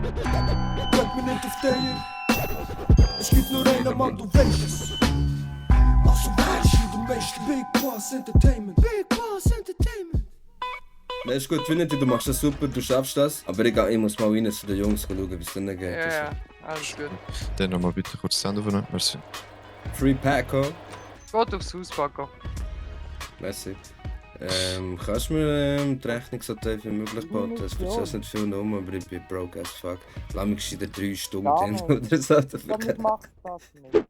Bleib mir nicht auf der. Es gibt nur einen Mann, du weißt es. Also weißt du, du weißt Big Boss Entertainment. Big Boss Entertainment. Ja, ist gut, Trinity, du machst das super, du schaffst das. Aber ich muss mal rein zu den Jungs schauen, wie es denen geht. Ja, alles gut. Dann nochmal bitte kurz die Hände aufnehmen. Merci. Free Paco. Geht aufs Haus packen. Merci. Kannst du mir die Rechnung so tief wie möglich bauen? Es wird sonst nicht viel um, aber ich bin broke as fuck. Lass mich gescheiter 3 Stunden hin oder so. Damit macht das nicht.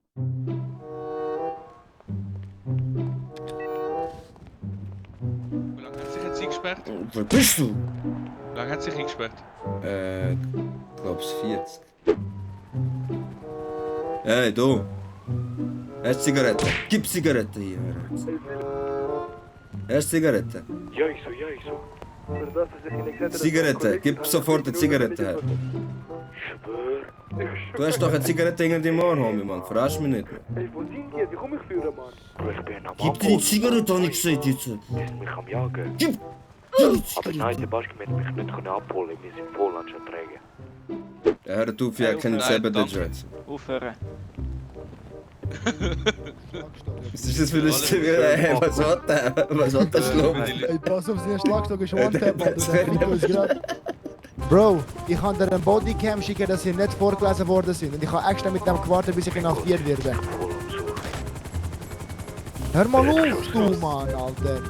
Wie lange hat sich jetzt eingesperrt? Wo bist du? Wie lange hat sich eingesperrt? Glaub's 40. Hey, du! Hast du Zigaretten? Gib Zigaretten hier! Hast du Zigaretten? Ja, ich so. Zigaretten, gib sofort eine Zigarette her. Schwör. Du hast doch eine Zigarette in deinem Ohr, Homie, Mann. Verarsch mich nicht. Hey, wo sind die? Wie komm ich führen, Mann? Du, ich bin am Gib dir die Zigarette, habe ich gesagt jetzt. Die sind mich am Jagen. Gib! Aber nein, der Baschke wird mich nicht abholen. Wir sind voll an schon träge. Ja, hör auf, ich kenne selber den Joints. Aufhören. Was ist das für eine Stimme? Hey, was hat der? Was hat der Schluck? Ey, pass auf, seine Schlagstock ist One-Tap, Mann. Du denkst, uns gerade. Bro, ich kann dir einen Bodycam schicken, dass sie nicht vorgelesen worden sind. Und ich habe extra mit dem gewartet, bis ich inhaftiert werde. Voll am Suchen. Hör mal auf, du Mann, Alter.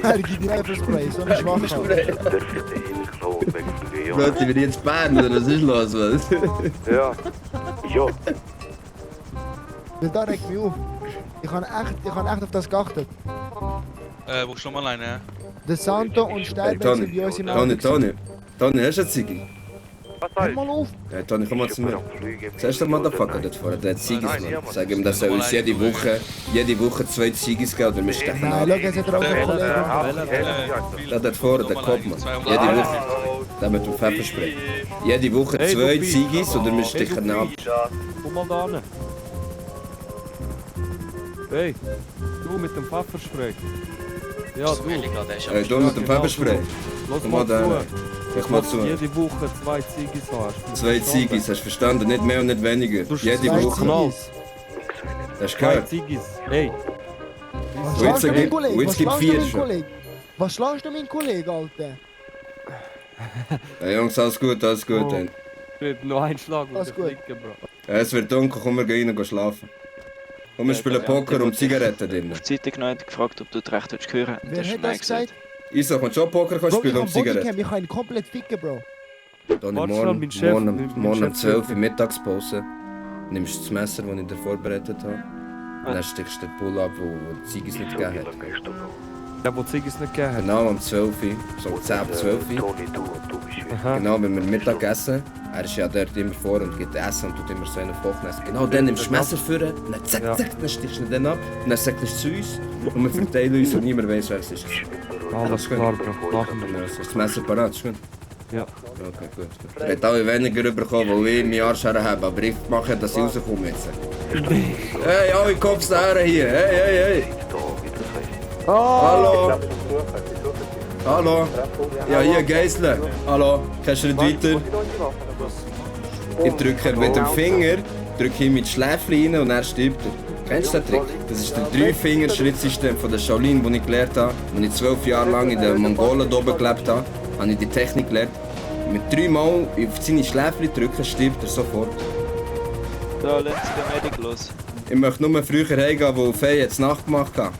Er gibt dir einfach Spray, so eine Schwachheit. Darf ich den hinknallen wegen der Geon? Leute, wir jetzt Bern oder was ist los? Was? Ja. Ja. Weil da regt mich auf. Ich habe echt auf das geachtet. Wo ist nochmal eine? Der Santo und Hey, Steinbeck sind bei uns im Auto. Toni, hast du eine Ziggy? Was Hör soll mal auf. Ja, Toni, komm mal zu mir. Zuerst der Motherfucker dort vorne, der hat Ziggis, Mann. Sag ihm, dass er uns jede Woche 2 Ziggis gibt oder wir stechen Nein, ab. schau, jetzt hat er auch einen Kollegen. Der dort vorne, der Kopf, Mann. Jede Woche. Der mit dem Pfefferspray. Jede Woche 2 Ziggis oder wir stechen ab. Komm mal da hin. Hey, du mit dem Pfefferspray. Ja, du. Hey, du mit dem Pfefferspray. Lass Komm mal mal da zu. hin. Ich mach zu. Jede Woche 2 Ziggis hast. 2 Ziggis, hast du verstanden? Nicht mehr und nicht weniger. Jede Zwei Woche. Ziggis. Hast du 2 gehört? Ziggis. Hey. Was Wo schlagst du jetzt meinen Kollegen? wo jetzt Was gibt schlagst du 4 meinen schon. Kollegen? Was schlagst du meinen Kollegen, Alter? Ja, Jungs, alles gut, alles gut. Oh. Wird noch ein Schlag und Alles ich gut. liege, Bro. Ja, es wird dunkel, komm, wir gehen rein und schlafen. Komm, wir spielen Poker und Zigaretten drin. Auf die Seite genommen, gefragt, ob du das Recht willst hören. Wer hat das gesagt? Ich sag, wenn du schon Poker kannst Bro, spielen ich und kann Bodycam, Zigaretten. ich kann ihn komplett ficken, Bro. Dann Warte schnell, mein Chef, morgen mein um Chef 12 Uhr ruft. Mittagspause. Nimmst du das Messer, das ich dir vorbereitet habe. Und dann stichst du den Pull ab, wo die Ziggis nicht gegeben hat. Der, der Ziggis nicht gegeben hat. Genau, um 12 Uhr, so um 10 ab 12 Uhr. Toni, du bist wieder. Aha. Genau, wenn wir Mittag essen, er ist ja dort immer vor und gibt Essen und tut immer so einen Kochnessen. Genau, dann nimmst du das Messer vor, und dann zack, Ja. zack, dann stichst du ihn dann ab. Und dann sagst du es zu uns und wir verteilen uns und niemand weiß, wer es ist. Alles klar, Bro. Machen wir. Ja, ist das Messer parat, ist gut? Ja. Okay, gut. Er hat alle weniger bekommen, weil ich meine Arschhaare habe, aber ich mache, dass ich rauskomme jetzt. Hey, alle Kopfstarren hier, hey! Hallo! Hallo! Ja, hier, Geisler! Hallo, kannst du nicht weiter? Ich drücke mit dem Finger, drücke ihn mit Schläfchen rein und er stirbt er. Kennst du den Trick? Das ist der 3-Finger-Schrittsystem von der Shaolin, den ich gelernt habe. Als ich 12 Jahre lang in den Mongolen oben gelebt habe, habe ich die Technik gelernt. Mit 3 Mal auf seine Schläfchen drücken, stirbt er sofort. Da, lassen Sie den Medic los. Ich möchte nur früher heimgehen, wo Faye jetzt Nacht gemacht hat.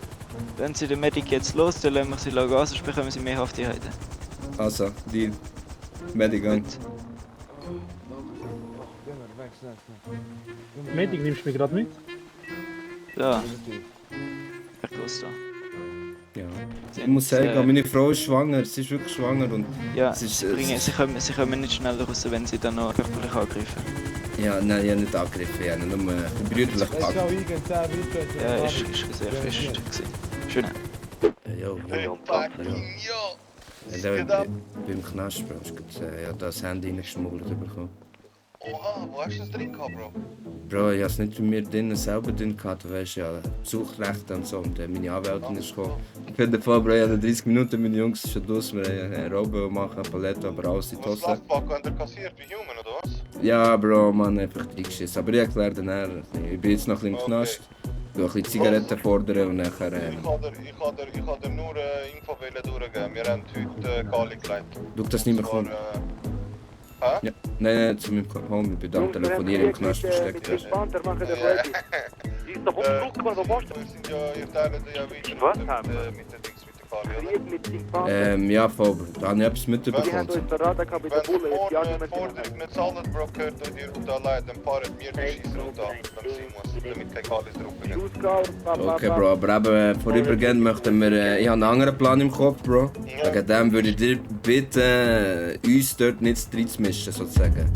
Lassen Sie den Medic jetzt los, dann lassen wir sie gehen, sonst bekommen Sie mehr Haftigkeiten. Also, Deal. Medigang. Medic nimmst du mich gerade mit? Da. Herr Costa. Ja. Ich muss sagen, meine Frau ist schwanger, sie ist wirklich schwanger und Ja, es ist, sie kommen nicht schneller raus, wenn sie dann noch körperlich angreifen. ja, nein, ich habe nicht angegriffen, ich habe nur brüderlich gepackt. Ja, ist sehr fest gewesen. Schön. Ja, beim Knast, Bro, ich habe das Handy reingeschmuggelt bekommen. Oha, wo hast du das drin gehabt, Bro? Bro, ich hab's nicht bei mir drinnen selber drin gehabt, du weißt ja, Besuchsrechte und so. Und meine Anwältin ist gekommen. Auf jeden Fall, Bro, ich hatte 30 Minuten, meine Jungs schon draus, wir haben Robben machen, Palette, aber alles in die Was Hose. Lastwagen haben kassiert wie Human, oder was? Ja, Bro, man, einfach reingeschissen. Aber ich erkläre dann eher, ich bin jetzt noch ein bisschen im Knast. Ich will ein bisschen Zigaretten fordern und nachher... Ich kann dir nur Info durchgeben. Wir haben heute Kali gelegt. Du das nicht mehr Zwar, kommen. Ja. Nein, zu meinem Homie, ich bin am Telefonieren im Knast versteckt. Panther machen den ready. Ist doch umdruckbar, wo warst wir sind ja, ihr teilt ja wieder Was mit haben wir? der Dings, mit der Kali, oder? du? Mit dem Panther. Ja, voll, da habe ich etwas Die haben mitbekommen. uns verraten gehabt mit der Wenn Bulle, jetzt die vorne Argumente Forderung nicht zahlt, Bro, gehört euch ihr gut allein, dann fahren wir die Scheisse runter, wenn sie muss, damit kein Kalis drauf geht. Ausgabe, Okay, Bro, aber eben vorübergehend möchten wir... ich habe einen anderen Plan im Kopf, Bro. Wegen dem würde ich dir bitten, uns dort nicht reinzumischen, sozusagen.